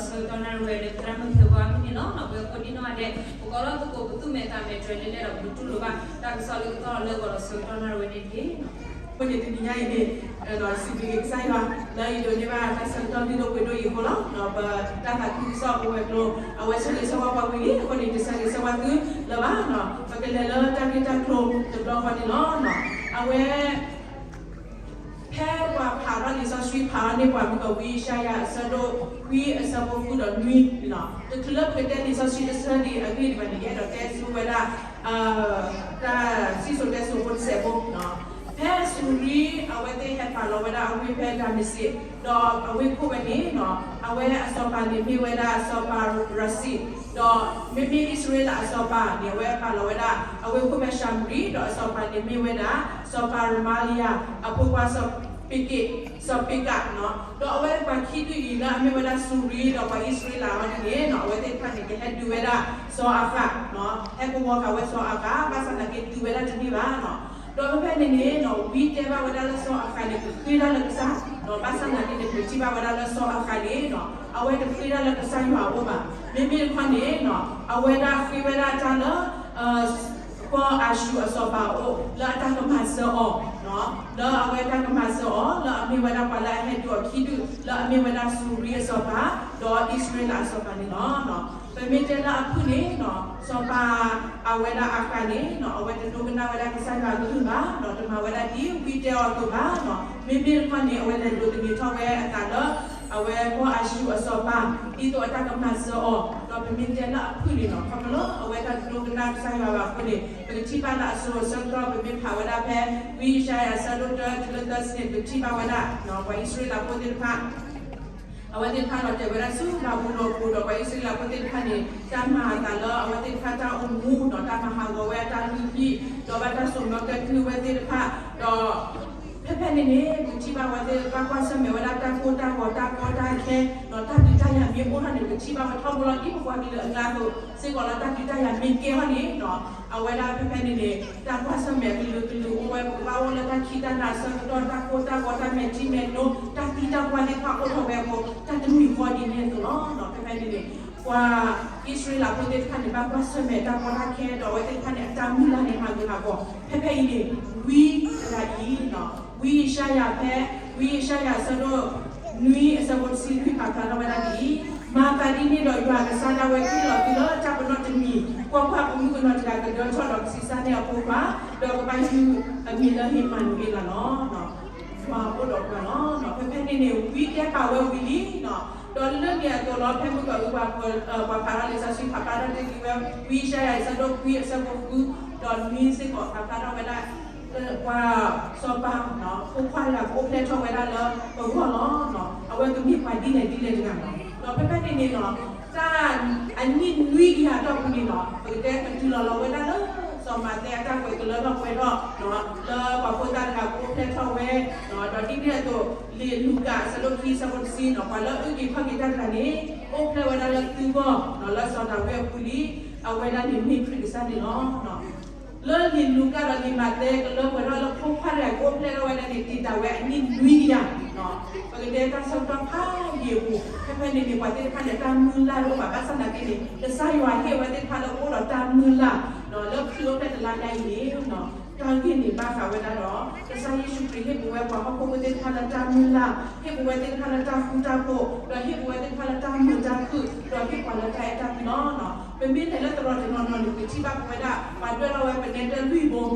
ဆၢကတီၢ်နၣ်ရံၣ်ဝဲလၢသရၣ်မုၣ်ဖဲဝါမုၢ်န့ၣ်လီၤ. ပဝဲကိးဒံနီၢ်ဂၤဒဲး ပကိးလီၤသကိးပသူၣ်မဲာ်သးမဲာ်တြဲၤလဲၣ်လဲၣ်ဒီး ပကတူၢ်လိာ်ဘၣ်တၢ်ကစီၣ်လၢကတီၢ်လၢဂီၤဒီးဆၢကတီၢ်နၣ်ရံၣ်ဝဲန့ၣ်တက့ၢ်. အဃိန့ၣ်တနံၤညါအံၤန့ၣ် စံးဘျုးက့ၤကစၢ်ယွၤ လၢအဒိးန့ၢ်ဘၣ်တၢ်ဆၢကတီၢ်လုၢ်ဒိၣ်ပှ့ၤဒိၣ်အံၤအဃိလီၤ. ပတၢ်သးခုကစီၣ်ပဝဲၤကျိၤ အဝဲဆၢဂ့ၤဆၢဝါပှၤဝံၤလံ အဃိန့ၣ် တဆၢဂ့ၤဆၢဝါသုလၢၤဘၣ်. ပကလဲၤလၢတၢ်ဂ့ၢ်တၢ်ကျိၤတဘျီဃီန့ၣ်လီၤ. အဝဲ ဖဲပှၤဖးထီၣ်လံာ်စီဆှံဖးထီၣ်န့ၢ်ပှၤမုၢ်ကဝံယၡါယၤ အဆၢဒိၣ်ခွံအဆၢဖိဃုဒီးနွံန့ၣ်လီၤ. တချုးလၢပကတဲလံာ်စီဆှံတဆၢဒံးအဂ့ၢ်ဒံးဘၣ်န့ၣ် ယအဲၣ်ဒိးတဲဆိဝဲဒၣ် တၢ်စံၣ်စိၤတဲစိၤဖိတစဲးဖိ ဖဲစူၤရံအဝဲသ့ၣ်ဟဲပာ်လီၤဝဲဒၣ်အဝ့ၢ်ဖဲဒၤမ့းစ့း ဒီးအဝ့ၢ်ခိၣ်ဝဲန့ၣ် အဝဲအစီၤပၤန့ၣ်မ့ၢ်ဝဲဒၣ်စီၤပၤရၤစံး, ဒီးမ့မ့ၢ်အံၣ်စရ့လးအစီၤပၤန့ၣ် အဝဲပာ်လီၤဝဲဒၣ်အဝ့ၢ်ခိၣ်ဖဲၡၤမရံ, ဒီးအစီၤပၤန့ၣ်မ့ၢ်ဝဲဒၣ် စီၤပၤရမၤလယၤ အဖိခွါစီၤပ့က့း, စီၤပ့ကး, ဒီးအဝဲပှၤခံဒူၣ်အံၤလၢအမ့ၢ်ဝဲဒၣ်စူၤရံ ဒီးပှၤအံၣ်စရ့လးအံၤန့ၣ် အဝဲသ့ၣ်တဖၣ်န့ၣ် ကဟဲဒုးဝဲဒၣ်စီၤအၤဃး, ဟဲကဝီၤဃာ်ဝဲစီၤအၤဃး ဘၣ်ဆၣ်သနာ်က့ဒုးဝဲဒၣ်တန့ၢ်ဘၣ်. ဒီးဖဲဖဲန့ၣ်န့ၣ် ဝံတဲဘၣ်ဝဲဒၣ်လၢစီၤအၤဃးန့ၣ် ကဃ့တၢ်လၢကစၢ်, ဒီးဘၣ်ဆၣ်သနာ်က့န့ၣ် ပထံၣ်ဘၣ်ဝဲဒၣ်လၢစီၤအၤဃးန့ၣ် အဝဲတဃ့တၢ်လၢကစၢ်ယွၤအအိၣ်ဘၣ်. မ့မ့ၢ်တခီန့ၣ် အဝဲဒၣ်ဃ့ဝဲဒၣ်တၢ်လၢ ကီၢ်အၤၡူၤအစီၤပၤအအိၣ် လၢအတၢ်ကမၤစၢၤအီၤ, လၢအဝဲတၢ်ကမၤစၢၤအီၤ လၢအမ့ၢ်ဝဲဒၣ်ပှၤလၢအဟဲဒုးအီၤခံဒူၣ် လၢအမ့ၢ်ဝဲဒၣ်စူၤရံအစီၤပၤ ဒီးအံၣ်စရ့လးအစီၤပၤန့ၣ်လီၤ. ပမ့ၢ်တဲလၢအဖုၣ်န့ၣ် စီၤပၤအဝဲဒၣ်အၤဃးန့ၣ် အဝဲတဒိကနၣ်ဝဲဒၣ်ကစၢ်ယွၤအကလုၢ်ဘၣ်, တမၤဝဲဒၣ်ဒ်ဝံတဲအီၤအသိးဘၣ်. မ့မ့ၢ်တခီန့ၣ် အဝဲလဲၤဒိးသန့ၤထီၣ်ဝဲအသးလၢ အဝဲကီၢ်အၤၡူၤအစီၤပၤ ဒ်သိးအတၢ်ကမၤစၢၤအီၤ, ဒီးပမ့ၢ်တဲလၢအဖုၣ်န့ၣ် ခီဖျိလၢအဝဲတဒိကနၣ်ကစၢ်ယွၤဘၣ်အဃိန့ၣ် ပကထံၣ်ဘၣ်လၢအစိၤအဆၢကတီၢ် ပမ့ၢ်ဖးဝဲဒၣ်ဖဲ ဝံယၡါယၤအဆၢဒိၣ်တၢတုၤလၢသၢဆံန့ၣ် ပကထံၣ်ဘၣ်ဝဲဒၣ် ပှၤအံၣ်စရ့လးဖိသ့ၣ်တဖၣ် အဝဲသ့ၣ်တဖၣ်ဒီးတဲာ်ဝဲဒၣ်ဆူဘၤဘူလိၣ်အပူၤ ဒီးပှၤအံၣ်စရ့လးဖိသ့ၣ်တဖၣ်န့ၣ် တၢ်မၤအသးလၢအဝဲသ့ၣ်တဖၣ်တၢ်အိၣ်မူဒီး တၢ်မၤဟးဂီၤဝဲအတၢ်လုၢ်ဟံၣ် ဒီးဘၣ်တၢ်စိာ်မၢကဲကုၢ်ဝဲသ့ၣ်တဖၣ် ဒီး ဖဲဖဲန့ၣ်န့ၣ် ပကထံၣ်ဘၣ်ဝဲသ့ၣ်တဖၣ်ကွၢ်ဆၢၣ်မဲာ်ဝဲဒၣ်တၢ်ကိၢ်တၢ်ဂီၤ တၢ်ကီတၢ်ခဲ ဒီးတၢ်ဒုးတၢ်ယၤမ့ၢ်အိၣ်ထီၣ်န့ၣ် ပကထံၣ်ဘၣ်ဝဲထီဘိလီၤ. ဒ်ပပှၤကလုာ်အကျါအသိးစ့ၢ်ကီးလၢတၢ်ဒုးတၢ်ယၤမ့ၢ်ကဲထီၣ်န့ၣ် အဝဲဒၣ်ဖဲဖဲန့ၣ်န့ၣ် တၢ်ကွၢ်ဆၢၣ်မဲာ်အကလုာ်ကလုာ်အိၣ်ဝဲ ပကဘၣ်အိၣ်လၢတၢ်ခံးတၢ်နၤအဆၢကတီၢ် တၢ်ကိၢ်တၢ်ဂီၤ တၢ်မဲာ်ထံမဲာ်နိ တၢ်သံတၢ်ပှၢ်သ့ၣ်တဖၣ်အိၣ်ထီၣ်ဝဲအဃိ တၢ်တမံၤဃီဒ်န့ၣ်အသိးလီၤ. ဖဲဖဲန့ၣ်န့ၣ် ပှၤအံၣ်စရ့လးဖိသ့ၣ်တဖၣ်န့ၣ် ဘၣ်ကွၢ်ဆၢၣ်မဲာ်တၢ်ကီတၢ်ခဲ ဒီးအဝဲသ့ၣ်တဖၣ်န့ၣ် အတၢ်မုၢ်လၢ်န့ၣ် ဟးဂူာ်ဟးဂီၤ. ဖဲဖဲအံၤန့ၣ် ဝံတဂၤအံၤ ဝံယၡါယၤဖဲ ဝံယၡါယၤအဆၢဒိၣ်နွံအဆၢဖိတဆံလွံၢ် ပာ်ဖျါထီၣ်ဝဲဒၣ်ဒ်အံၤ, မၤသးဒ်န့ၣ်ဒီး ယွၤအကစၢ်ဒၣ်ဝဲဟ့ၣ်လီၤသုလၢတၢ်ပနီၣ်တမံၤ, ကွၢ်ကွၢ်, ပမုၣ်ကနီၤတဂၤကဒၢထီၣ်ဒီးကဆံးစၢ်န့ၢ်အဖိခွါ, ဒီးကဘၣ်ယုၢ်အမံၤလၢအမ့ၢ်အ့မၤနူၤအ့လးလီၤ. ယွၤအိၣ်ဒီးပှၤလီၤ. ဖဲဖဲန့ၣ်န့ၣ် ဝံတဲပာ်ဝဲဝံၤလံ ဒီးလၢန့ၣ်အသိးလီၤ ဖဲမုၢ်ကဝံၤပှၤ ပှၤဖးထီၣ်လံာ်စီဆှံ ဖးဖျါထီၣ်တ့ၢ်လံဝဲ ဝံယၡါယၤအဆၢဒိၣ်ခွံအဆၢဖိဃု ဒီးနွံစ့ၢ်ကီး ဖးဖျါထီၣ်ဝဲဒၣ် ပှၤစီၤပၤ ဖိခွါတဂၤကအိၣ်ဖျဲၣ်ထီၣ်ဝဲဒၣ်လၢပဂီၢ်လီၤ. အဝဲကမ့ၢ်ပှၤဒ်လဲၣ်ဒ်လဲၣ်တဂၤလီၤ. ဒီးဖဲဖဲန့ၣ်န့ၣ်လီၤ တၢ်အနံၣ်နွံကယၤအတီၢ်ပူၤန့ၣ်လီၤ ပကတဲကတုၤလီၤလီၤဝဲဒၣ်လၢ စီၤမးသဲအတၢ်ကွဲးကလၢထီၣ်ပှဲၤထီၣ် လၢပှၤဖိသၣ်တဂၤကအိၣ်ဖျဲၣ်ထီၣ်ဝဲ, ဒီးဒ်န့ၣ်အသိး လံာ်လူၤကၣ်အဆၢဒိၣ်ခံအဆၢဖိတဆံန့ၣ် ပှၤလၢအအုၣ်က့ၤခီၣ်က့ၤတၢ်တဂၤန့ၣ် အိၣ်ဖျဲၣ်ဝဲဒၣ်လၢသုဂီၢ် လၢစီၤဒၤဝံးအပူၤလံ. အဝဲဒၣ်န့ၣ်မ့ၢ်ခရံာ်ကစၢ်န့ၣ်လီၤ. လၢလံာ်လူၤကၣ်ဒီးလံာ်မးသဲကလၢပှဲၤထီၣ်လၢဖိခွါတဂၤကအိၣ်ဖျဲၣ်ထီၣ်ဝဲဒၣ်န့ၣ် တ့ၢ်တၢ်ဝဲအနံၣ်နွံကယၤ ပကတဲတၢ်ဆၢကတီၢ်ဖးယံာ်အပူၤ ဖဲဖဲန့ၣ်န့ၣ် ပှၤသ့ၣ်တဖၣ်န့ၣ် တၢ်မုၢ်လၢ်တအိၣ်ဘၣ် ဘၣ်ဆၣ်သနာ်က့န့ၣ် ကစၢ်ယွၤဟ့ၣ်ဝဲသ့ၣ်တဖၣ်လၢကအိၣ်ဒီးတၢ်မုၢ်လၢ် လၢခရံာ်အိၣ်ဖျဲၣ်တလါညါအံၤန့ၣ် တၢ်ဂ့ၢ်န့ၣ်ဘၣ်ဃးဝဲဒၣ်ဒီး ကစၢ်ယ့ၣ်ၡူးခရံာ်ဟ့ၣ်ပဝဲပှၤဟီၣ်ခိၣ်ဖိသ့ၣ်တဖၣ်လၢတၢ်မုၢ်လၢ်, ဟ့ၣ်ပဝဲသ့ၣ်တဖၣ်လၢတၢ်ဃူတၢ်ဖိး, ဒီးဟ့ၣ်ပဝဲသ့ၣ်တဖၣ်လၢတၢ်မုာ်တၢ်ခုၣ်, ဒီးဟ့ၣ်ပှၤလၢတၢ်အဲၣ်တၢ်ကွံလီၤ. ပမ့ၢ်လဲၤလၢသရိာ်တနီၤနီၤန့ၣ် ပထံၣ်ဘၣ်ပဝဲဒၣ် ပှၤဒွဲၣ်ထီၣ်ဝဲပနဲတၢၢ်လွံၢ်ဘိ,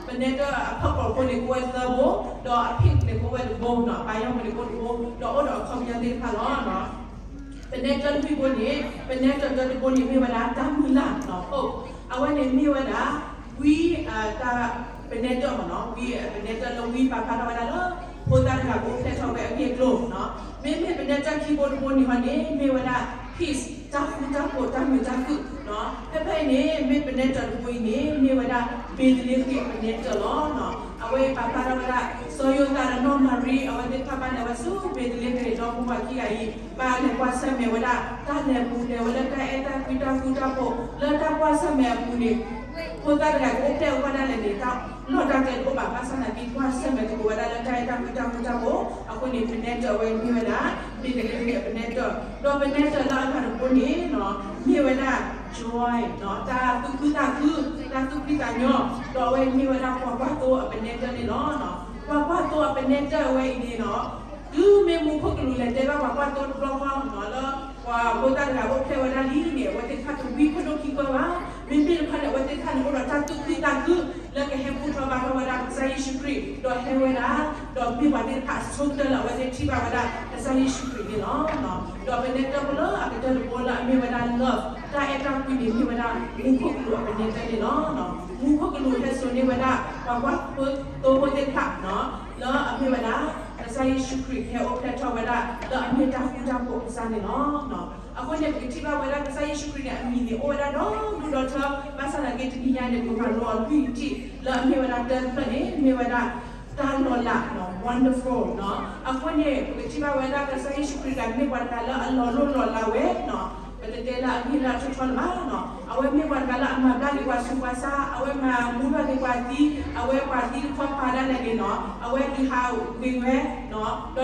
ပနဲတၢၢ်အဖီခိၣ်ဖိန့ၣ် ကအိၣ်ဝဲသၢဘိ, ဒီးအဖံးန့ၣ်ကအိၣ်ဝဲတဘိ, ပယီၤပူၤန့ၣ်ကအိၣ်တဘိ, ဒီးအိၣ်ဒီးအခီပညီသ့ၣ်တဖၣ်လီၤ. ပနဲတၢၢ်လွံၢ်ဘိန့ၣ် ပနဲတၢၢ်တၢတဘိန့ၣ်မ့ၢ်ဝဲဒၣ်တၢ်မုၢ်လၢ်, အဝဲန့ၣ်မ့ၢ်ဝဲဒၣ် ဝံ တၢ် ပနဲတၢၢ်မ့ၢ်နီၤ, ဝံ ပနဲတၢၢ်လၢဝံပာ်ဖျါထီၣ်ဝဲဒၣ်လၢ ဖိသၣ်တဂၤကအိၣ်ဖျဲၣ်ထီၣ်ဝဲအဂ့ၢ်အကျိၤ, မ့မ့ၢ်ပနဲတၢၢ်ခံဘိတဘိန့ၣ်ဟီန့ၣ် မ့ၢ်ဝဲဒၣ် peace တၢ်ဃူတၢ်ဖိး တၢ်မုာ်တၢ်ခုၣ်, ဖဲဖဲအံၤန့ၣ် မ့ၢ်ပနဲတၢၢ်တဘိအံၤန့ၣ် မ့ၢ်ဝဲဒၣ် ဘ့းသလ့ဃ့ၣ်ပနဲတၢၢ်လီၤ. အဝဲအံၤပာ်ဖျါထီၣ်ဝဲဒၣ် စီၤယိၤသးဒီးနီၢ်မၤရံ အဝဲသ့ၣ်တဖၣ်ဘၣ်လဲၤဝဲဆူဘ့းသလ့ဃ့ၣ် ဒီဖိပှၤခံဂၤအံၤ ဘၣ်လဲၤကွၢ်ဆၢၣ်မဲာ်ဝဲဒၣ် တၢ်လဲၤပူၤလဲၤဝဲလၢတၢ်အဲၣ်တၢ်ကွံတၢ်ဃူတၢ်ဖိး လၢတၢ်ကွၢ်ဆၢၣ်မဲာ်အပူၤန့ၣ် ဖိသၣ်တဂၤကအိၣ်ဖျဲၣ်အဂီၢ်ဒၣ်လဲာ်န့ၣ် တၢ်လီၢ်တၢ်ကျဲတအိၣ်ဘၣ်, ဘၣ်ဆၣ်သနာ်က့ ကွၢ်ဆၢၣ်မဲာ်သကိးဝဲဒၣ်လၢတၢ်အဲၣ်တၢ်ကွံတၢ်ဃူတၢ်ဖိး, အဃိန့ၣ် ပနဲတၢၢ်အဝဲမ့ၢ်ဝဲဒၣ် မ့ၢ်တဂ့ၤန့ၣ် ပနဲတၢၢ်, ဒီးပနဲတၢၢ်လၢအဂၤတဘိန့ၣ် မ့ၢ်ဝဲဒၣ် joy တၢ်သူၣ်ခုသးခု, တၢ်သူၣ်ဖှံသးညီ, ဒီးအဝဲမ့ၢ်ဝဲဒၣ်ပှၤကွၢ်သိအပနဲတၢၢ်န့ၣ်လီၤ. ပှၤကွၢ်သိအပနဲတၢၢ်အဝဲအံၤန့ၣ်လီၤ တုၤမ့ၢ်မူခိၣ်ကလူးလဲၤတဲဘၣ်ပှၤကွၢ်သိတဘျီဃီလၢ ပှၤဖိသၣ်တဂၤအိၣ်ဖျဲၣ်ဝဲဒၣ်လံန့ၣ် အဝဲသ့ၣ်တဖၣ်တဝံခိၣ်ဒိၣ်ခံကီၢ်ဘၣ်. မ့မ့ၢ်တခီန့ၣ် အဝဲသ့ၣ်တဖၣ်န့ၣ်အိၣ်ဒီးတၢ်သူၣ်ခုသးခု လၢကဟဲဘူၣ်ထီၣ်ဘါထီၣ်ဝဲဒၣ်ကစၢ်ယ့ၣ်ၡူးခရံာ် ဒီးဟဲဝဲဒၣ်, ဒီးမ့ၢ်ပှၤသ့ၣ်တဖၣ်အဆိကတၢၢ်လၢအဝဲသ့ၣ်ထံၣ်ဘၣ်ဝဲဒၣ်ကစၢ်ယ့ၣ်ၡူးခရံာ်န့ၣ်လီၤ. ဒီးပနဲတၢၢ်ဖိလၢအကတၢၢ်တဘိလၢအမ့ၢ်ဝဲဒၣ် love တၢ်အဲၣ်တၢ်ကွံန့ၣ် မ့ၢ်ဝဲဒၣ်မူခိၣ်ကလူးအပနဲတၢၢ်န့ၣ်လီၤ. မူခိၣ်ကလူးဟဲစိာ်န့ၢ်ဝဲဒၣ် ပှၤကွၢ်သိဖိသ့ၣ်တဖၣ် လၢအမ့ၢ်ဝဲဒၣ် ကစၢ်ယ့ၣ်ၡူးခရံာ်ဟဲအိၣ်ဖျဲၣ်ထီၣ်ဝဲဒၣ် လၢအမ့ၢ်တၢ်ဃူတၢ်ဖိးအကစၢ်န့ၣ်လီၤ. အဃိန့ၣ် ပကထံၣ်ဘၣ်ဝဲဒၣ်ကစၢ်ယ့ၣ်ၡူးခရံာ်န့ၣ် အမံၤန့ၣ်အိၣ်ဝဲဒၣ်ဒီဒူၣ်ဒီထၢ, ဘၣ်ဆၣ်သနာ်က့တနံၤညါန့ၣ် ပမၤလိအီၤလွံၢ်ထံၣ် လၢအမ့ၢ်ဝဲဒၣ်တၢ်တဖျၢၣ်န့ၣ် မ့ၢ်ဝဲဒၣ် တၢ်လီၤလး wonderful အဃိန့ၣ် ပကထံၣ်ဘၣ်ဝဲဒၣ်ကစၢ်ယ့ၣ်ၡူးခရံာ်တဂၤမ့ၢ်ပှၤတဂၤလၢအလီၤလိၢ်လီၤလးဝဲ, ပတတဲလၢအဂ့ၢ်လၢအထီထီလၢၤဘၣ်, အဝဲမ့ၢ်ပှၤတဂၤလၢအမၤဘျါက့ၤပှၤဆူးပှၤဆါ, အဝဲမၤမူထီၣ်က့ၤပှၤသံ, အဝဲပှၤသံတခီပၤဒၣ်လဲာ်န့ၣ်လီၤ, အဝဲဒုးဟးဂ့ၤဝဲ,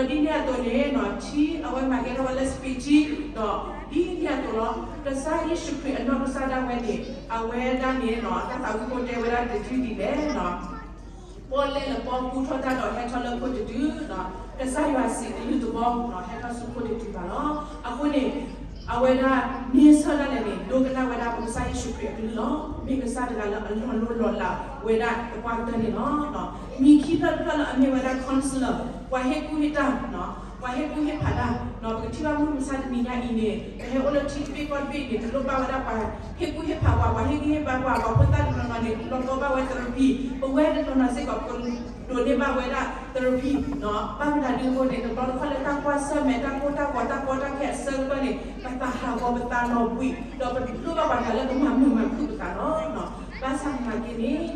ဒီးဒ်န့ၣ်အသိးန့ၣ် ထံအဝဲမၤကဲထီၣ်ဝဲလၢစပံးထံ, ဒီးဒ်န့ၣ်အသိးလီၤ. ကစၢ်ယ့ၣ်ၡူးခရံာ်အနီၢ်ကစၢ်ဒၣ်ဝဲန့ၣ် အဝဲဒၣ်န့ၣ်လီၤ တၢ်သးဝံၣ်ဖိတဲဝဲဒၣ်တဒုဒ်လဲၣ် ပီၣ်လဲၣ်လၢပီကူထီၣ်တၢ်ဒီးဟဲထီၣ်လၢခိၣ်တတုၤ, ကစၢ်ယွၤစံးကလုၢ်တဘီ ဟဲထီၣ်ဆူခိၣ်တတုၤဘၣ်လီၤ. အဃိန့ၣ် အဝဲဒၣ်မ့ၢ်ဆၢဒၣ်လဲာ်န့ၣ် ဒိကနၣ်ဝဲဒၣ်ပကစၢ်ယ့ၣ်ၡူးခရံာ်အကလုၢ်လီၤ. မ့ၢ်ကစၢ်တဂၤလၢအလီၤလိၢ်လီၤလးဝဲဒၣ်သပှၢ်ကတၢၢ်န့ၣ်လီၤ. မံၤခံဖျၢၣ်တဖျၢၣ်လၢအမ့ၢ်ဝဲဒၣ် counselor ပှၤဟ့ၣ်ကူၣ်ဟ့ၣ်တၢ် ပှၤဟ့ၣ်ကူၣ်ဟ့ၣ်ဖးတၢ်, ပကထံၣ်ဘၣ်မုၢ်မဆါတနံၤညါအံၤန့ၣ် ပဟဲအိၣ်လၢထံတဘ့ၣ်ကီၢ်တဘ့ၣ်အံၤန့ၣ် တလိၣ်ဘၣ်ဝဲဒၣ်ပှၤဟ့ၣ်ကူၣ်ဟ့ၣ်ဖးပှၤ, ပှၤဟ့ၣ်ကူၣ်ဟ့ၣ်ဖးပှၤ, ပှၤဖိသၣ်တနီၤနီၤန့ၣ် လီၤကီဘၣ်ဝဲ therapy, ပဝဲတနီၤနီၤစ့ၢ်ကီး ပကဒိးန့ၢ်ဘၣ်ဝဲဒၣ် therapy, ဘၣ်မနုၤဒ်အဃိန့ၣ် တဘျီတခီၣ်လၢတၢ်ကွၢ်ဆၢၣ်မဲာ် တၢ်ကိၢ်တၢ်ဂီၤတၢ်ကီတၢ်ခဲအဆၢကတီၢ်န့ၣ် ပသးဟးဂီၤပသးလီၤဘှံး, ဒီးပလိၣ်ဘၣ်ပှၤတဂၤလၢကမၤမုာ်မၤခုၣ်ပသးလီၤ. ဘၣ်ဆၣ်သနာ်က့န့ၣ်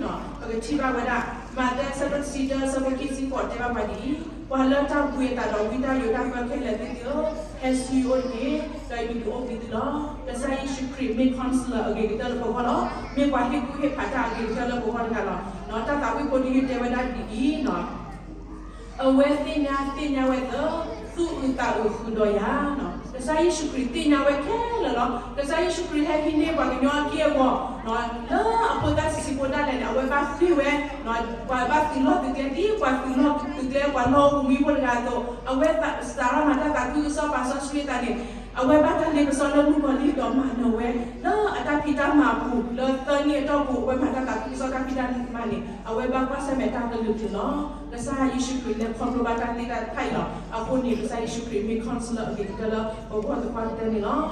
ပကထံၣ်ဘၣ်ဝဲဒၣ် မးသဲအဆၢဒိၣ်တဆံတၢ အဆၢဖိခံဆံဃိးတဲဘၣ်ပှၤဒ်အံၤ, ပှၤလၢတၢ်ဘှံးအသးဒီးဝံတၢ်ယိးတၢ်သီခဲလၢာ်သ့ၣ်ဧၢ, ဟဲဆူယအိၣ်တက့ၢ်, ဒီးယကဒုးအိၣ်ဘှံးသုလီၤ. ကစၢ်ယ့ၣ်ၡူးခရံာ်မ့ၢ် counselor အဂ့ၤကတၢၢ်လၢပဂီၢ်လီၤ. မ့ၢ်ပှၤဟ့ၣ်ကူၣ်ဟ့ၣ်ဖးတၢ်အဂ့ၤကတၢၢ်လၢပဂီၢ်တဂၤလီၤ. တၢ်သးဝံၣ်ဖိတယုၢ်တဲဝဲဒၣ်ဒ်အံၤ အဝဲသ့ၣ်ညါသ့ၣ်ညါဝဲသၢ သူၣ်အုးသးအုးဃုာ်ဒီးယၤ, ကစၢ်ယ့ၣ်ၡူးခရံာ်သ့ၣ်ညါဝဲခဲလၢာ်လီၤ. ကစၢ်ယ့ၣ်ၡူးခရံာ်ဟဲဟံးန့ၢ်ပှၤကညီအက့ၢ်အဂီၤ လၢအဖိသၣ်ဆံးဆံးဖိဒၣ်လဲာ်န့ၣ် အဝဲဘၣ်ဃ့ၢ်ဝဲ, ပှၤဘၣ်သုးလီၢ်သုးကျဲ ဒ်ပှၤသုးလီၢ်သုးကျဲပှၤလီၢ်အိၣ်မူဖိတဂၤအသိး အဝဲစးထီၣ်မၤတၢ်သးခုကစီၣ်ပာ်စီဆှံအသးန့ၣ် အဝဲဘၣ်တၢ်လ့ပစီလၢမုၣ်ကီၤလံၢ်ဒီးမၤနၢၤဝဲ လၢအတၢ်ဖံးတၢ်မၤအပူၤ လၢသၢနံၣ်အတီၢ်ပူၤ အဝဲမၤတၢ်သးခုကစီၣ်တၢ်ဖံးတၢ်မၤန့ၣ် အဝဲဘၣ်ကွၢ်ဆၢၣ်မဲာ်တၢ်ကလုာ်ကလုာ်လီၤ. ကစၢ်ယ့ၣ်ၡူးခရံာ်လဲၤခီဖျိဘၣ်တၢ်သ့တၢ်တဖၣ်အံၤလီၤ. အဃိန့ၣ် ကစၢ်ယ့ၣ်ၡူးခရံာ်မ့ၢ် counselor အဂ့ၤကတၢၢ်လၢပဂီၢ်သပှၢ်ကတၢၢ်န့ၣ်လီၤ.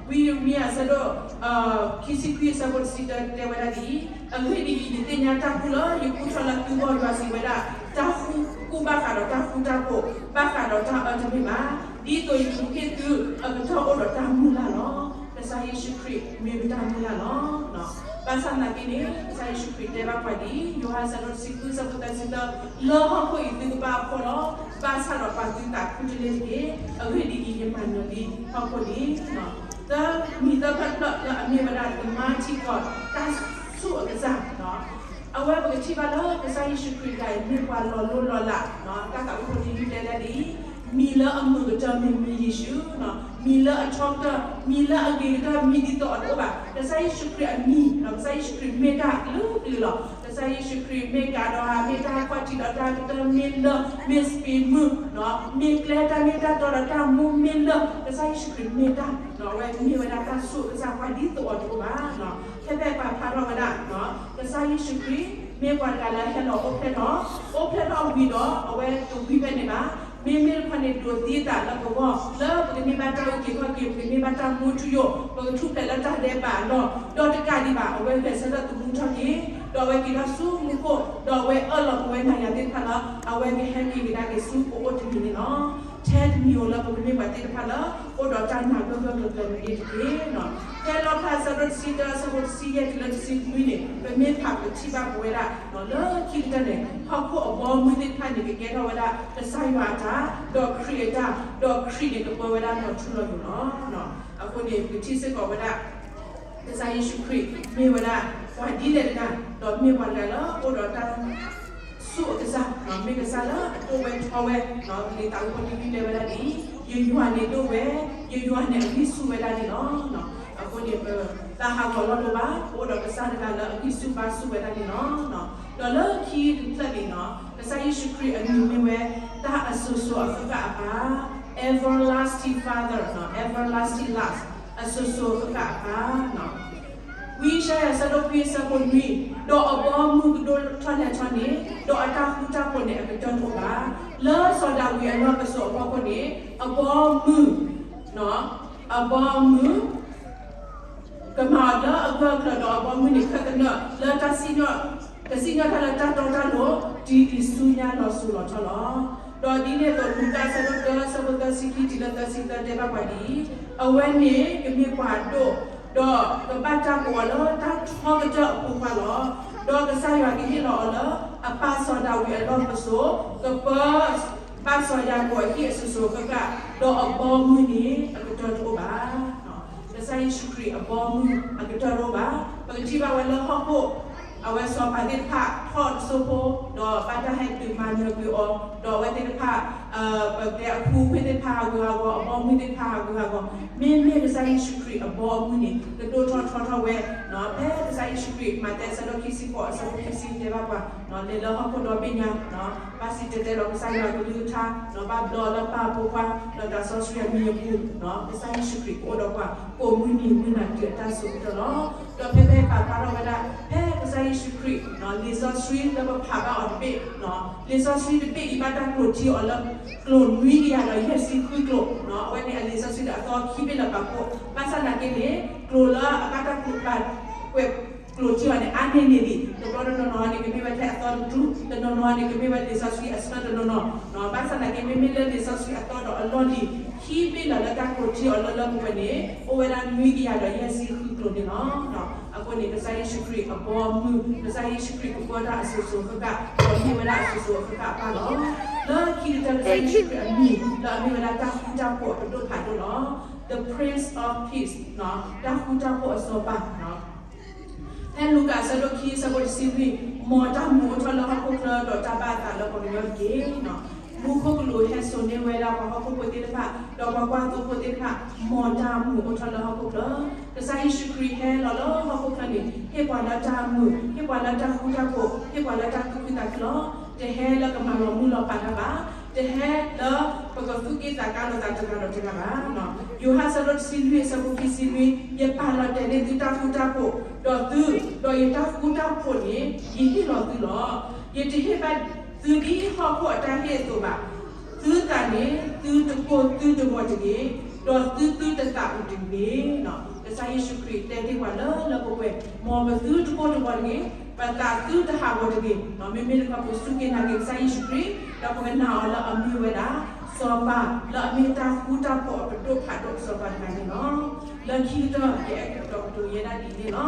ဝံယံးရမံယၤအဆၢဒိၣ် ခံဆံခွံအဆၢဖိတဆံတၢတဲဝဲဒၣ်ဒ်အံၤ, အဂ့ၢ်ဒ်အံၤ, ယသ့ၣ်ညါတၢ်ကူၣ်လၢယကူၣ်ထီၣ်လၢသုဂီၢ် ယွၤစံးဝဲဒၣ်, တၢ်ဃူကူၣ်ဘၣ်ဃးဒီးတၢ်ဃူတၢ်ဖိး, ဘၣ်ဃးဒီးတၢ်အၢတမ့ၢ်ဘၣ်. ဒ်သိးယကဟ့ၣ်သုအကတၢၢ်အိၣ်ဒီးတၢ်မုၢ်လၢ်လီၤ. ကစၢ်ယ့ၣ်ၡူးခရံာ်မ့ၢ်ပတၢ်မုၢ်လၢ်လီၤ. ဘၣ်ဆၣ်သနာ်က့န့ၣ် ကစၢ်ယ့ၣ်ၡူးခရံာ်တဲဘၣ်ပှၤဒ်အံၤ, ယိၤဟၣ်အဆၢဒိၣ်တဆံဃုအဆၢဖိသၢဆံသၢ, လၢဟီၣ်ခိၣ်အံၤသုကဘၣ်အဖှီၣ်လီၤ. ဘၣ်ဆၣ်ဒီးပာ်သုသးခူတလ့ၢ်တက့ၢ်. အဂ့ၢ်ဒ်အံၤ, ယမၤနၢၤလံဟီၣ်ခိၣ်န့ၣ် သၢမံၤသၢဖျၢၣ်တဖျၢၣ်လၢအမ့ၢ်ဝဲဒၣ် သမါထံကီၢ် တၢ်ဆိၣ်အကစၢ်, အဝဲပကထံၣ်ဘၣ်လၢကစၢ်ယ့ၣ်ၡူးခရံာ်တဂၤအံၤ မ့ၢ်ပှၤလီၤလိၢ်လီၤလး, တၢ်သးဝံၣ်ဖိတယုၢ်တဲဒၣ်ဒ်အံၤ, မံၤလၢအမုာ်ကတၢၢ်မ့ၢ်မံၤယ့ၣ်ၡူး, မံၤလၢအထီကတၢၢ်, မံၤလၢအဂ့ၤကတၢၢ်, မံၤဒ်သိးအတအိၣ်ဘၣ်. ကစၢ်ယ့ၣ်ၡူးခရံာ်အမံၤ, ကစၢ်ယ့ၣ်ၡူးခရံာ်မ့ၢ်တၢ်ကလုာ်ကလုာ်လီၤ. ကစၢ်ယ့ၣ်ၡူးခရံာ်မ့ၢ်ကးဒီးဟါ, မ့ၢ်တၢ်ခီၣ်ထံးဒီးတၢ်ကတၢၢ်, မ့ၢ်လၢၢ်, မ့ၢ်စပံးမုၢ်, မ့ၢ်ကျဲတၢ်မ့ၢ်တၢ်တီဒီးတၢ်မူ, မ့ၢ်လၢၢ်, ကစၢ်ယ့ၣ်ၡူးခရံာ်မ့ၢ်တၢ်, အဝဲမ့ၢ်ဝဲဒၣ်တၢ်ဆိၣ်အကစၢ် ပှၤဒ်သိးအီၤတအိၣ်ဘၣ်. ဖဲဖဲပာ်ဖျါထီၣ်ဝဲဒၣ် ကစၢ်ယ့ၣ်ၡူးခရံာ် မ့ၢ်ပှၤတဂၤလၢဟဲလီၤအိၣ်ဖျဲၣ်ထီၣ်, အိၣ်ဖျဲၣ်ထီၣ်ဝံၤဒီး အဝဲတဝံၤဖဲန့ၣ်ဘၣ်. မ့မ့ၢ်တခီန့ၣ် ဒိးသံအသးလၢပဂီၢ် လၢပကန့ၢ်ဘၣ်တၢ်အုၣ်က့ၤခီၣ်က့ၤ, ပကန့ၢ်ဘၣ်တၢ်မူထူယိာ်, ပကထူၣ်ဖျဲးလၢတၢ်ဒဲးဘးအလီၢ်, ဒီးတကးဒံးဘၣ် အဝဲဂဲၤဆၢထၢၣ်သမူထီၣ်က့ၤ, ဒီးအဝဲက့ၤထီၣ်ဆူမူခိၣ်, ဒီးအဝဲအၢၣ်လီၤပဝဲနၤယၤသ့ၣ်တဖၣ်လၢ အဝဲကဟဲက့ၤကဒါက့ၤဆူပအိၣ်တမံၤန့ၣ်လီၤ. ထဲတမံၤဧိၤလၢပကမ့ၢ်ပှၤသ့ၣ်တဖၣ်လၢ အိၣ်ဒီးတၢ်နာ်ဂၢၢ်ဂၢၢ်ကျၢၤကျၢၤန့ၣ်တက့ၢ်. ဖဲလီၣ်ဖျါအဆၢဒိၣ်တဆံတၢ အဆၢဖိတဆံယဲၢ်တုၤလၢတဆံနွံန့ၣ် ပမ့ၢ်ဖးပထံၣ်ဘၣ်ပဝဲဒၣ် လၢခံကတၢၢ်န့ၣ် ဟီၣ်ခိၣ်အဘီအမုၢ်သ့ၣ်တဖၣ်န့ၣ် ကကဲထီၣ်ဝဲဒၣ် ကစၢ်ယွၤအတၢ်, ဒီးခရံာ်အတၢ်, ဒီးခရံာ်န့ၣ်ကပၢဝဲဒၣ်လီၤထူလီၤယိာ်လီၤ. အဃိန့ၣ် ပကထံၣ်စ့ၢ်ကီးဝဲဒၣ် ကစၢ်ယ့ၣ်ၡူးခရံာ်မ့ၢ်ဝဲဒၣ် ပှၤဒ်လဲၣ်တဂၤ, ဒီးမ့ၢ်ပှၤတဂၤလၢအိၣ်ဒီးတၢ်ဆိၣ်အကစၢ်, မ့ၢ်ကစၢ်လၢအဒိၣ်ဝဲထီဝဲ, လံာ်သးဝံၣ်ဖိတဆံလွံၢ်တဲဝဲဒၣ်ဒ်အံၤ, ယယွၤန့ၣ်ဒိၣ်ဝဲ, ယယွၤန့ၣ်အဂံၢ်ဆူၣ်ဝဲဒၣ်န့ၣ်လီၤ. အဃိန့ၣ် ပသးဟးဂီၤလီၤဒိၣ်ဘၣ်, ပအိၣ်ဒီးကစၢ်တဂၤလၢအဂံၢ်ဆူၣ်ဘါဆူၣ်ဝဲဒၣ်န့ၣ်လီၤ. ဒီးလၢခံတဖျၢၣ်န့ၣ်လီၤ, ကစၢ်ယ့ၣ်ၡူးခရံာ်အမံၤမ့ၢ်ဝဲ တၢ်အစိၤစိၤအဃၣ်ဃၣ်အပၢ်, everlasting Father, everlasting love, အစိၤစိၤအဃၣ်ဃၣ်အပၢ်. ဝံယၡါယၤအဆၢဒိၣ်ခွံအဆၢဖိနွံ, ဒီးအဘီအမုၢ်ကဒိၣ်ထီၣ်လဲၢ်ထီၣ်န့ၣ်, ဒီးအတၢ်ဃူတၢ်ဖိးန့ၣ်အကတၢၢ်တအိၣ်ဘၣ်. လၢစီၤဒၤဝံးအလီၢ်ပစိာ်အဖီခိၣ်န့ၣ်, အဘီအမုၢ်, အဘီအမုၢ် ကမၤအီၤလၢအဂၢၢ်အကျၢၤဒီးအဘီအမုၢ်န့ၣ် ခၢၣ်သနၢၣ်လၢတၢ်စံၣ်ညီၣ်, ကစံၣ်ညီၣ်တၢ်လၢတၢ်တီတၢ်လိၤ တုၤအံၤဆူညါလီၤစိၤလီၤထီလီၤ. ဒီးဒ်န့ၣ်အသိး လူၤကၣ်အဆၢဒိၣ်တၢအဆၢဖိသၢဆံခံတုၤလၢသၢဆံသၢတဲဘၣ်ပှၤဒ်အံၤ, အဝဲန့ၣ်ကမ့ၢ်ပှၤဒိၣ်, ဒီးကဘၣ်တၢ်ကိးအီၤလၢတၢ်ထီကတၢၢ်အဖိခွါလီၤ. ဒီးကစၢ်ယွၤကဟ့ၣ်လီၤအီၤလၢအပၢ်စီၤဒၤဝံးအလီၢ်ပစိာ်, ကပၢ ဘၣ်စီၤယၤကိာ်အဟံၣ်အစိၤစိၤအဃၣ်ဃၣ်, ဒီးအဘီအမုၢ်န့ၣ်အကတၢၢ်တအိၣ်ဘၣ်. ကစၢ်ယ့ၣ်ၡူးခရံာ်အဘီအမုၢ်အကတၢၢ်တအိၣ်ဘၣ်. ပကထံၣ်ဘၣ်ဝဲလၢဟီၣ်ခိၣ်, အဝဲစီၤပၤသ့ၣ်တဖၣ်ထီၣ်တစိၢ်ဖိ, ဒီးဘၣ်တၢ်ဟဲတုၤမၤနၢၤကွံာ်အီၤ, ဒီးအဝဲသ့ၣ်တဖၣ် ပတဲအဖုဖှ့သ့ၣ်တဖၣ်ဟးဂူာ်ဟးဂီၤ, အဘီအမုၢ်သ့ၣ်တဖၣ်ဟးဂူာ်ဟးဂီၤ, မ့မ့ၢ်ကစၢ်ယ့ၣ်ၡူးခရံာ်အဘီအမုၢ်န့ၣ် ကဒိၣ်ထီၣ်ထီထီၣ်ဝဲ, ဖဲကစၢ်ယ့ၣ်ၡူးခရံာ် မးသဲအဆၢဒိၣ်ခံဆံဃိးအဆၢဖိခံဆံတဲဘၣ်ပှၤ, လဲၤလၢဟီၣ်ခိၣ်ဒီဘ့ၣ်ညါ, ဘၣ်စံၣ်တဲၤတဲလီၤကစၢ်ယွၤအကလုၢ်ကထါ, ဘၣ်ဘျၢလၢပၢ်အဖိခွါ, ဒီးသးစီဆှံအမံၤအပူၤ, ကစၢ်ယ့ၣ်ၡူးခရံာ်ကအိၣ်ဒီးပှၤ ကိးမုၢ်နံၤမုၢ်နၤတုၤအတၢ်ဆိးကတၢၢ်လီၤ. ဒီးဖဲဖဲပာ်ဖျါထီၣ်ဝဲဒၣ် ဖဲကစၢ်ယ့ၣ်ၡူးခရံာ် လံာ်စီဆှံလၢပဖးဘၣ်အီၤတဘ့ၣ်, လံာ်စီဆှံတဘ့ၣ်အံၤဘၣ်တၢ်ကျိးထံအီၤလၢ ကျိာ်နွံကယၤဒီးယဲၢ်ဆံဃုကျိာ်, အဝဲန့ၣ်အလံာ်စီဆှံဒီးအသီခံဘ့ၣ်လၢပာ်ဖှိၣ်, ဘၣ်ဆၣ်သနာ်က့န့ၣ် ကျိာ်လၢအဘၣ်တၢ်ကျိးပာ်ကွဲးကျိးထံအီၤန့ၣ် အါန့ၢ်န့ၢ်ဒံး, တဘျီတနီၤနီၤန့ၣ် ကမ့ၢ်ဝဲထဲအသီတကတြူၢ်, တနီၤနီၤန့ၣ် ကမ့ၢ်ဝဲလံာ်စီဆှံအဆၢတနီၤနီၤ, ဘၣ်ဆၣ်သနာ်က့ မ့မ့ၢ်လၢလံာ်စီဆှံအသီဒီးအလီၢ်လံၤ ခံဘ့ၣ်လၢလၢတၢ်ကျိးထံအီၤလၢလၢပှဲၤပှဲၤန့ၣ် အိၣ်ဝဲဒၣ်နွံကယၤဒီးယဲၢ်ဆံဃုကျိာ်န့ၣ်လီၤ. အဃိန့ၣ် ကစၢ်ယ့ၣ်ၡူးခရံာ်အဘီအမုၢ်, ကစၢ်ယ့ၣ်ၡူးခရံာ်ကပၢတၢ်အစိၤစိၤအဃၣ်ဃၣ်, ဒီးမ့ၢ်ဝဲဒၣ်အစိၤစိၤအဃၣ်ဃၣ်အပၢ်လီၤ. လၢခံကတၢၢ် ကစၢ်ယ့ၣ်ၡူးခရံာ်အမံၤ လၢအမ့ၢ်ဝဲဒၣ်တၢ်ဃူတၢ်ဖိးအပဒိၣ်ဖးဒိၣ်လီၤ. The Prince of Peace, တၢ်ဃူတၢ်ဖိးအစီၤပၤ ဖဲလူၤကၣ်အဆၢဒိၣ်ခံအဆၢဖိတဆံလွံၢ်, မ်တၢ်မုာ်အိၣ်ထီၣ်လၢဟီၣ်ခိၣ်ချၢဒီးတၢ်ဘၣ်အသးလၢပှၤကညီတက့ၢ်. မူခိၣ်ကလူးဟဲစိာ်န့ၢ်ဝဲဒၣ်ပှၤဟီၣ်ခိၣ်ဖိသ့ၣ်တဖၣ်, ဒီးပှၤကွၢ်သိဖိသ့ၣ်တဖၣ်, မ်တၢ်မုာ်အိၣ်ထီၣ်လၢဟီၣ်ခိၣ်ချၢ. ကစၢ်ယ့ၣ်ၡူးခရံာ်ဟဲလီၤလၢဟီၣ်ခိၣ်ချၢန့ၣ် ဟ့ၣ်ပှၤလၢတၢ်မုာ်, ဟ့ၣ်ပှၤလၢတၢ်ဃူတၢ်ဖိး, ဟ့ၣ်ပှၤလၢတၢ်သူၣ်ခုသးခုလီၤ. တဟဲလၢကမၤလီၤမုၢ်လီၤဖးတၢ်ဘၣ်, တဟဲလၢပကသူၣ်က့ၣ်သးကါလိာ်သးတဂၤဒီးတဂၤဘၣ်. ယိၤဟၣ်အဆၢဒိၣ်တဆံလွံၢ်အဆၢဖိခံဆံနွံ, ယပာ်လီၤတဲာ်န့ၢ်သုတၢ်ဃူတၢ်ဖိး, ဒီးသု, ဒီးယတၢ်ဃူတၢ်ဖိးန့ၣ် ယဟ့ၣ်လီၤသုလီၤ. ယတဟ့ၣ်ဘၣ်သုဒ်ဟီၣ်ခိၣ်အတၢ်ဟ့ၣ်အသိးဘၣ်. သုသးန့ၣ် သုတကိၢ်သုတဂီၤတဂ့ၤ, ဒီးသုသုတသးအိၣ်တဂ့ၤ. ကစၢ်ယ့ၣ်ၡူးခရံာ်တဲတ့ၢ်ပှၤလၢလၢပှဲၤပှဲၤ, မ်ပသုတကိၢ်တဂီၤတဂ့ၤ, ပသးသုတဟးဂီၤတဂ့ၤ, မ့မ့ၢ်တခီ ပစူၢ်က့ၤနာ်က့ၤကစၢ်ယ့ၣ်ၡူးခရံာ်, ဒီးပကနာ်အီၤလၢအမ့ၢ်ဝဲဒၣ် စီၤပၤလၢအမ့ၢ်တၢ်ဃူတၢ်ဖိးအပဒိၣ်ဖးဒိၣ်အစီၤပၤတဂၤန့ၣ်လီၤ. လၢခံကတၢၢ် ယအဲၣ်ဒိးကတိၤကတိၤယဲဒၣ်ဒ်န့ၣ်လီၤ.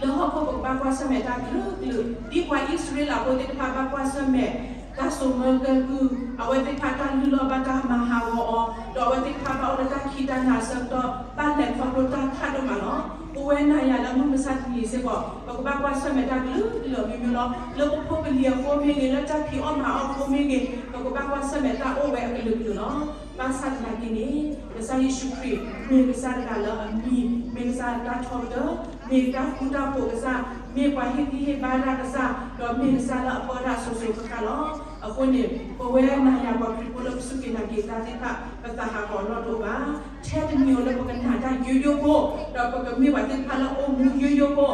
လၢဟီၣ်ခိၣ်ပကဘၣ်ကွၢ်ဆၢၣ်မဲာ်တၢ်ကလုာ်ကလုာ်, ဒ်ပှၤအံၣ်စရ့လးဖိသ့ၣ်တဖၣ်ဘၣ်ကွၢ်ဆၢၣ်မဲာ် တၢ်စိာ်မၢကဲကုၢ်, အဝဲသ့ၣ်တဖၣ်တၢ်လုၢ်လီၢ်ဘၣ်တၢ်မၤဟးဂီၤအီၤ, ဒီးအဝဲသ့ၣ်တဖၣ်ဘၣ်အိၣ်လၢတၢ်ခံးတၢ်နၤအဆၢကတီၢ် ဘၣ်လဲၤခီဖျိတၢ်ဖးဒိၣ်မးလီၤ. ပဝဲနၤယၤလၢမုၢ်မဆါတနံၤစ့ၢ်ကီး ပကဘၣ်ကွၢ်ဆၢၣ်မဲာ်တၢ်ကလုာ်ကလုာ်အမျိုးမျိုးလီၤ. လၢပဖိပလံၤအဃိမ့ၢ်ဂ့ၤ, လၢတၢ်ဖံးအီၣ်မၤအီၣ်အဃိမ့ၢ်ဂ့ၤ, ပကဘၣ်ကွၢ်ဆၢၣ်မဲာ်တၢ်အိၣ်ဝဲအကလုာ်ကလုာ်လီၤ. ဘၣ်ဆၣ်သနာ်က့န့ၣ် ကစၢ်ယ့ၣ်ၡူးခရံာ် မ့ၢ်ကစၢ်တဂၤလၢအမံၤ, မ့ၢ်ကစၢ်တၢ်ထီကတၢၢ်, မ့ၢ်တၢ်ဃူတၢ်ဖိးကစၢ်, မ့ၢ်ပှၤဟ့ၣ်ဂံၢ်ဟ့ၣ်ဘါတၢ်ကစၢ်, ဒီးမ့ၢ်ကစၢ်လၢအပၢတၢ်စိၤစိၤဃၣ်ဃၣ်လီၤ. အဃိန့ၣ် ပဝဲနၤယၤပှၤခရံာ်ဖိလၢပစူၢ်က့ၤနာ်က့ၤတၢ်သ့ၣ်တဖၣ် ပသးဟးဂီၤအလီၢ်တအိၣ်ဘၣ်. ထဲတမံၤဧိၤလၢပကနာ်တၢ်ယိယိဖိ, ဒီးပကမ့ၢ်ပှၤသ့ၣ်တဖၣ်လၢအအိၣ်မူယိယိဖိ,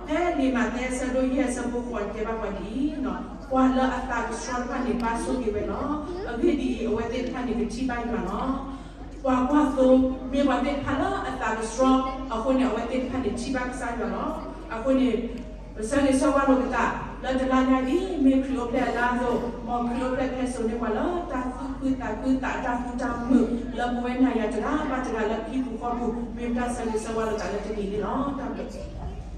ဖဲလံာ်မးသဲအဆၢဒိၣ်ယဲၢ်အဆၢဖိဃိးတဲဘၣ်ပှၤဒ်အံၤ, ပှၤလၢအသးကဆှီတဖၣ်န့ၣ် ဘၣ်ဆိၣ်ဂ့ၤဝဲလီၤ. အဂ့ၢ်ဒ်အံၤ, အဝဲသ့ၣ်တဖၣ်န့ၣ် ကထံၣ်ဘၣ်ယွၤလီၤ. ပှၤကွၢ်သိ မ့ၢ်ပှၤသ့ၣ်တဖၣ်လၢအသးကဆှီ, အဃိန့ၣ် အဝဲသ့ၣ်တဖၣ်န့ၣ် ထံၣ်ဘၣ်ကစၢ်ယွၤလီၤ. အဃိန့ၣ် ပဆၢဂ့ၤဆၢဝါလိာ်ပသး လၢတလါညါအံၤ မ့ၢ်ခရံာ်အိၣ်ဖျဲၣ်အလါအသိး, မ်ခရံာ်အိၣ်ဖျဲၣ်ဟဲစိာ်န့ၢ်ပှၤလၢတၢ်သူၣ်ခုသးခု သးအတၢ်ဃူတၢ်မုာ် လၢပဝဲနၤယၤတဂၤဘၣ်တဂၤလၢဟံၣ်ပူၤဃီပူၤ, မ့ၢ်ပတၢ်ဆၢဂ့ၤဆၢဝါလိာ်သးလၢတနံၤန့ၣ်လီၤ. တၢ်ဘျုး